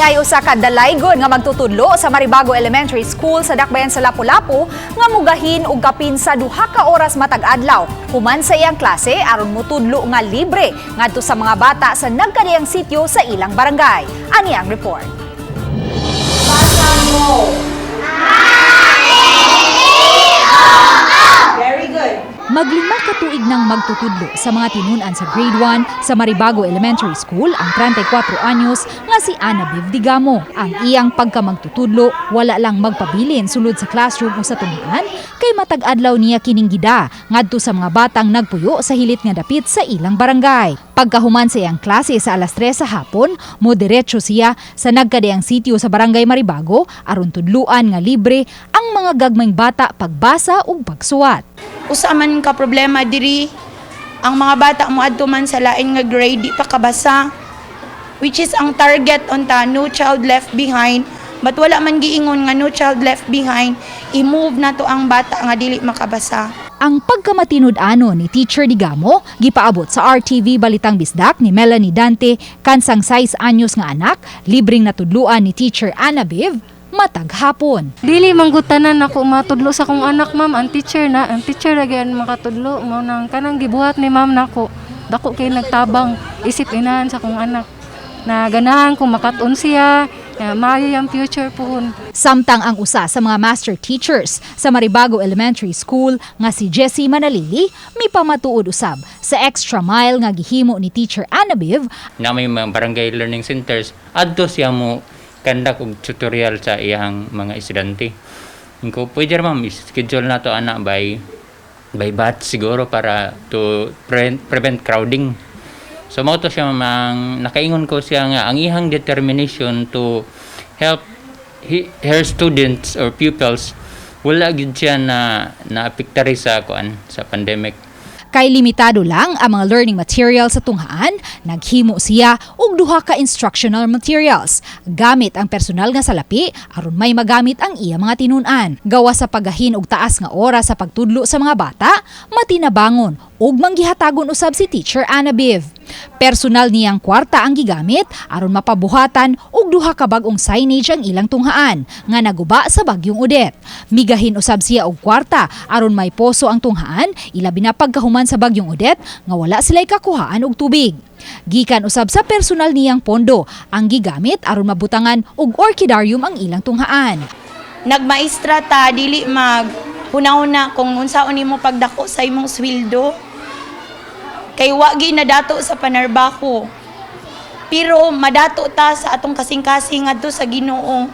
Naay usa ka dalaygon nga magtutudlo sa Maribago Elementary School sa Dakbayan sa Lapu-Lapu nga mugahin og kapin sa 2 ka oras matag adlaw human sa iyang klase aron mutudlo nga libre ngadto sa mga bata sa nagkadiyang sityo sa ilang barangay. Ani ang report. Basa mo. Very good. Mag-5 ka tuig nang magtutudlo sa mga tinun-an sa Grade 1 sa Maribago Elementary School ang 34 anyos nga si Ana Biv Digamo. Ang iyang pagkamagtutudlo, wala lang magpabilin sulod sa classroom o sa tunghaan kay matag adlaw niya kining gida ngadto sa mga batang nagpuyo sa hilit nga dapit sa ilang barangay. Pagkahuman sa iyang klase sa alas 3 sa hapon, mo diretso siya sa nagkadiyang sitio sa Barangay Maribago aron tudluan nga libre ang mga gagmayng bata pagbasa ug pagsuwat. Usa man ka problema diri, ang mga bata moadto man sa lain nga grade, di pa kabasa. Which is ang target unta, no child left behind. But wala man giingon nga no child left behind, i-move na to ang bata nga dili makabasa. Ang pagkamatinud-ano ni Teacher Digamo gipaabot sa RTV Balitang Bisdak ni Melanie Dante kansang 6 anyos nga anak, libreng natudluan ni Teacher Ana Biv matag hapon. Dili man gud tanan ako matudlo sa akong anak, ma'am. Ang teacher na, ang teacher lagi ang makatudlo. Mao nang kanang gibuhat ni ma'am nako. Dako kay nagtabang isip inahan sa akong anak. Na ganahan kung makat-on siya, na maayo ang future puhon. Samtang ang usa sa mga master teachers sa Maribago Elementary School nga si Jessie Manalili mipamatuod usab sa extra mile nga gihimo ni Teacher Ana Biv. Na may mga barangay learning centers, adto siya mo conduct og tutorial sa iyang mga estudyante. Ko pwede ra, ma'am, schedule na to ana by batch siguro para to prevent crowding. So mao to siya, ma'am, nakaingon ko siya nga ang iyang determination to help her students or pupils, wala gyud siya na naapektari sa kuan, sa pandemic. Kay limitado lang ang mga learning materials sa tunghaan, naghimo siya og duha ka instructional materials gamit ang personal nga salapi aron may magamit ang iya mga tinun-an. Gawas sa paggahin og taas nga oras sa pagtudlo sa mga bata, matinabangon ug manggihatagon usab si Teacher Ana Biv. Personal niyang kwarta ang gigamit aron mapabuhatan og duha ka bag-ong signage ang ilang tunghaan nga naguba sa bagyong Odette. Migahin usab siya og kwarta aron may poso ang tunghaan, ilabi na pagkahuman sa bagyong Odette nga wala sila'y kakuhaan og tubig. Gikan usab sa personal niyang pondo ang gigamit aron mabutangan og orchidarium ang ilang tunghaan. Nagmaestra ta, dili mag huna-huna kung unsaon nimo pagdako sa imong sweldo. Kay wa gi nadato sa panarbaho. Pero madato ta sa atong kasing-kasing ngadto sa Ginoo.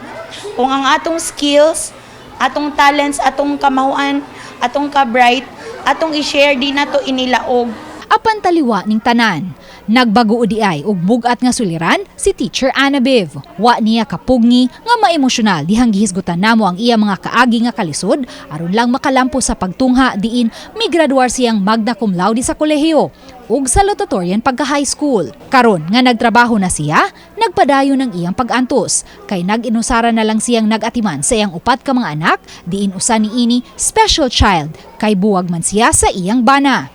Kung ang atong skills, atong talents, atong kamahuan, atong ka-bright, atong i-share, di nato inilaog. Apan taliwa ning tanan, nagbago di ay og bug-at nga suliran si Teacher Ana Biv. Wa niya kapugni nga maemosyonal dihang gihisgutan namo ang iya mga kaagi nga kalisod aron lang makalampo sa pagtungha diin migraduar siyang magna cum laude sa kolehiyo ug salutatorian pagka high school. Karon nga nagtrabaho na siya, nagpadayon ang iyang pag-antos kay nag-inusara na lang siyang nag-atiman sa iyang upat ka mga anak, diin usa niini special child kay buwag man siya sa iyang bana.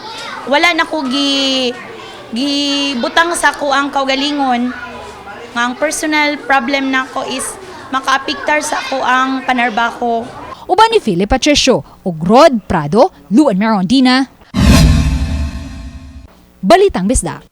Wala na ko gi gibutang sa ko ang kaugalingon nga ang personal problem nako is makaapektar sa ako ang panarbaho. Uban ni Philip Patricio ug Rod Prado, Luan Merondina. Balitang Bisdak.